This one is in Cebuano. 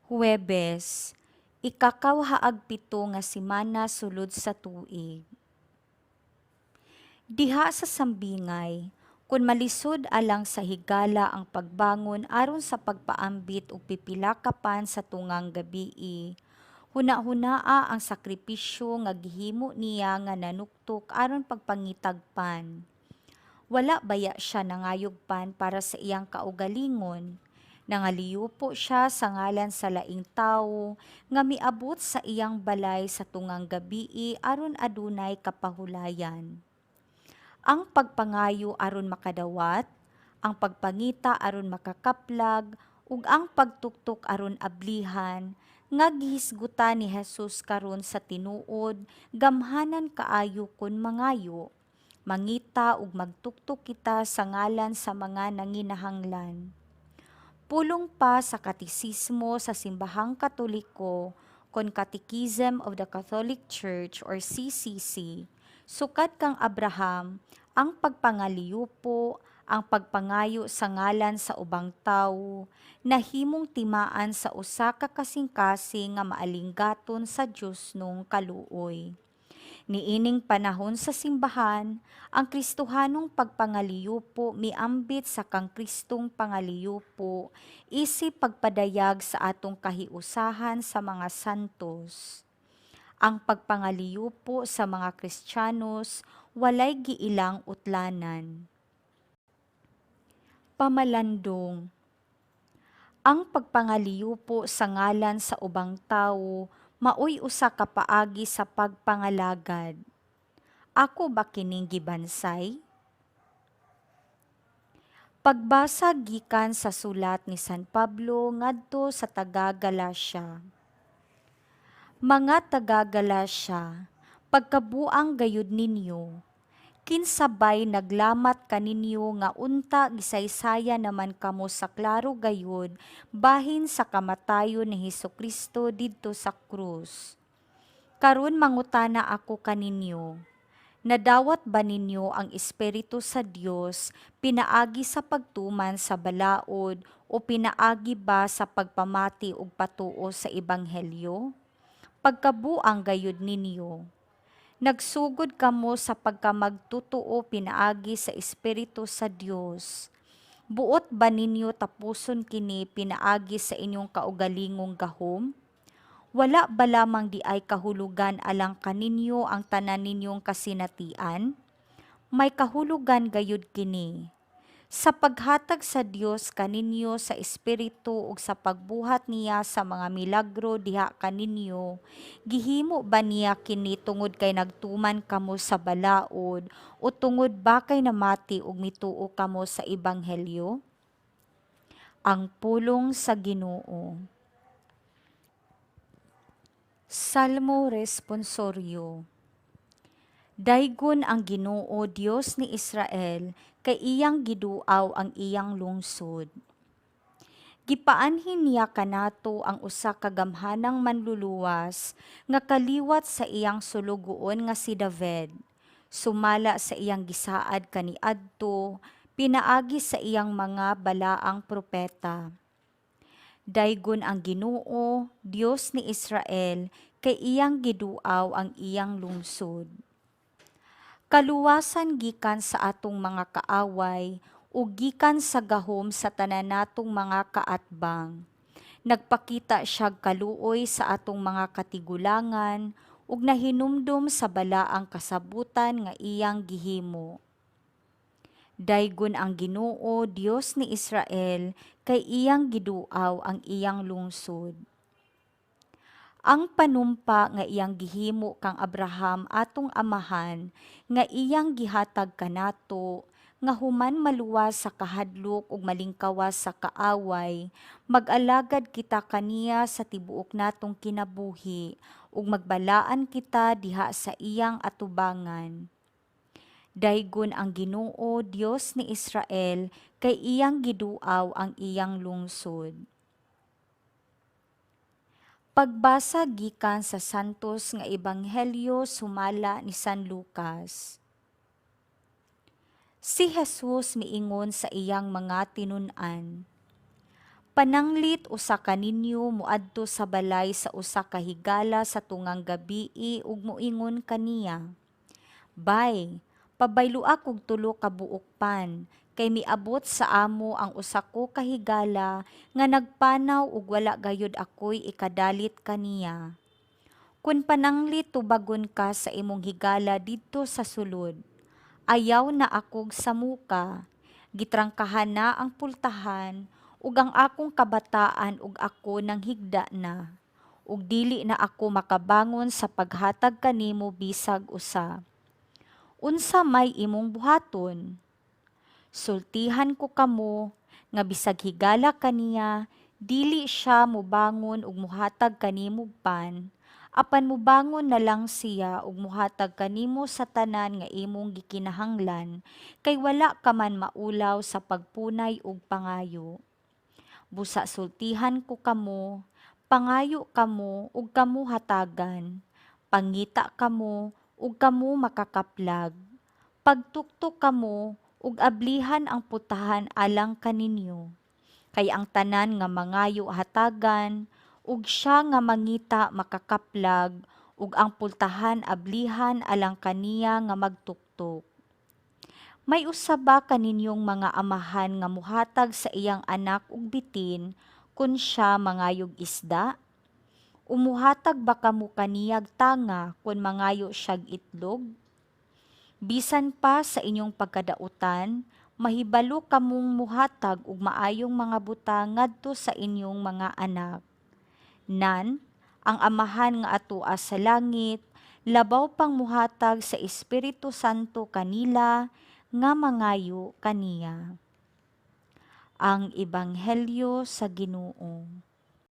Huwebes, ikakawhaag 7 nga semana sulod sa tuig. Diha sa sambingay, kun malisod alang sa higala ang pagbangon aron sa pagpaambit og pipila ka pan sa tungang gabii, hunahunaa ang sakripisyo nga gihimo niya nga nanuktok aron pagpangitag pan. Wala baya siya nangayog pan para sa iyang kaugalingon? Nangaliyupo siya sa ngalan sa laing tawo nga miabot sa iyang balay sa tungang gabii aron adunay kapahulayan. Ang pagpangayo aron makadawat, ang pagpangita aron makakaplag, ug ang pagtuktok aron ablihan, nga gihisgutan ni Jesus karon sa tinuod gamhanan kaayo kon mangayo, mangita ug magtuktok kita sa ngalan sa mga nanginahanglan. Pulong pa sa Katisismo sa Simbahang Katoliko kon Catechism of the Catholic Church or CCC, sukad kang Abraham, ang pagpangaliyupo, ang pagpangayo sa ngalan sa ubang tawo, nahimong timaan sa usa ka kasing-kasing nga maalinggaton sa Diosnong kaluoy. Niining panahon sa simbahan, ang Kristohanong pagpangaliyupo miambit sa kang Kristong pangaliyupo isip pagpadayag sa atong kahiusahan sa mga santos. Ang pagpangaliyupo sa mga Kristiyanos walay giilang utlanan. Pamalandong. Ang pagpangaliyupo sa ngalan sa ubang tawo maoy usa ka paagi sa pagpangalagad. Ako ba kining gibansay? Pagbasa gikan sa sulat ni San Pablo ngadto sa taga-Galacia. Mga taga-Galacia, pagkabuang gayud ninyo! Kinsa bay naglamat kaninyo nga unta gisaysaya naman kamo sa klaro gayud bahin sa kamatayon ni Hesukristo didto sa krus? Karon mangutana ako kaninyo: Nadawat ba ninyo ang Espiritu sa Dios pinaagi sa pagtuman sa balaod o pinaagi ba sa pagpamati ug patuo sa ebanghelyo? Pagkabuang gayud ninyo! Nagsugod kamo sa pagkamagtotoo pinaagi sa Espiritu sa Dios. Buot ba ninyo tapuson kini pinaagi sa inyong kaugalingong gahom? Wala ba lamang diay kahulugan alang kaninyo ang tanan ninyong kasinatian? May kahulugan gayud kini. Sa paghatag sa Dios kaninyo sa Espiritu ug sa pagbuhat niya sa mga milagro diha kaninyo, gihimo ba niya kini tungod kay nagtuman kamo sa balaod o tungod ba kay namati ug mituo kamo sa ebanghelyo? Ang pulong sa Ginoo. Salmo Responsoryo. Daygon ang Ginoo, Dios ni Israel, kay iyang giduaw ang iyang lungsod. Gipaanhin niya kanato ang usa ka gamhanang manluluwas nga kaliwat sa iyang sulugoon nga si David, sumala sa iyang gisaad kaniadto pinaagi sa iyang mga balaang propeta. Daygon ang Ginoo, Dios ni Israel, kay iyang giduaw ang iyang lungsod. Kaluwasan gikan sa atong mga kaaway ug gikan sa gahom sa tanan natong mga kaatbang. Nagpakita siyag kaluoy sa atong mga katigulangan ug nahinumdom sa balaang kasabutan nga iyang gihimo. Daygon ang Ginoo, Dios ni Israel, kay iyang giduaw ang iyang lungsod. Ang panumpa nga iyang gihimo kang Abraham atong amahan nga iyang gihatag kanato nga human maluwas sa kahadlok ug malingkawas sa kaaway, mag-alagad kita kaniya sa tibuok natong kinabuhi ug magbalaan kita diha sa iyang atubangan. Daygon ang Ginoo, Dios ni Israel, kay iyang giduaw ang iyang lungsod. Pagbasa gikan sa Santos nga Ebanghelyo sumala ni San Lucas. Si Jesus miingon sa iyang mga tinun-an: Pananglit usa kaninyo moadto sa balay sa usa ka higala sa tungang gabii ug moingon kaniya, 'Bay, pabayloa kog tulo ka buok pan, kay miabot sa amo ang usa ko ka higala nga nagpanaw ug wala gayud akoy ikadalit kaniya.' Kun pananglit tubagon ka sa imong higala didto sa sulod, 'Ayaw na akog samuka, gitrangkahan na ang pultahan, ug ang akong kabataan ug ako nanghigda na, ug dili na ako makabangon sa paghatag kanimo bisag usa.' Unsa may imong buhaton? Sultihan ko kamo nga bisag higala kaniya, dili siya mobangon ug mohatag kanimog pan, apan mobangon na lang siya ug mohatag kanimo sa tanan nga imong gikinahanglan kay wala ka man maulaw sa pagpunay ug pangayo. Busa sultihan ko kamo, pangayo kamo ug kamo hatagan, pangita kamo ug kamo makakaplag, pagtuktok kamo ug ablihan ang pultahan alang kaninyo. Kay ang tanan nga mangayo hatagan, ug siya nga mangita makakaplag, ug ang pultahan ablihan alang kaniya nga magtuktok. May usa ba kaninyong mga amahan nga mohatag sa iyang anak og bitin kun siya mangayog isda? O mohatag ba kamo kaniyag tanga kun mangayo siyag itlog? Bisan pa sa inyong pagkadautan, mahibalo kamong mohatag og maayong mga butang ngadto sa inyong mga anak. Nan, ang Amahan nga atoa sa langit, labaw pang mohatag sa Espiritu Santo kanila nga mangayo kaniya. Ang Ebanghelyo sa Ginoo.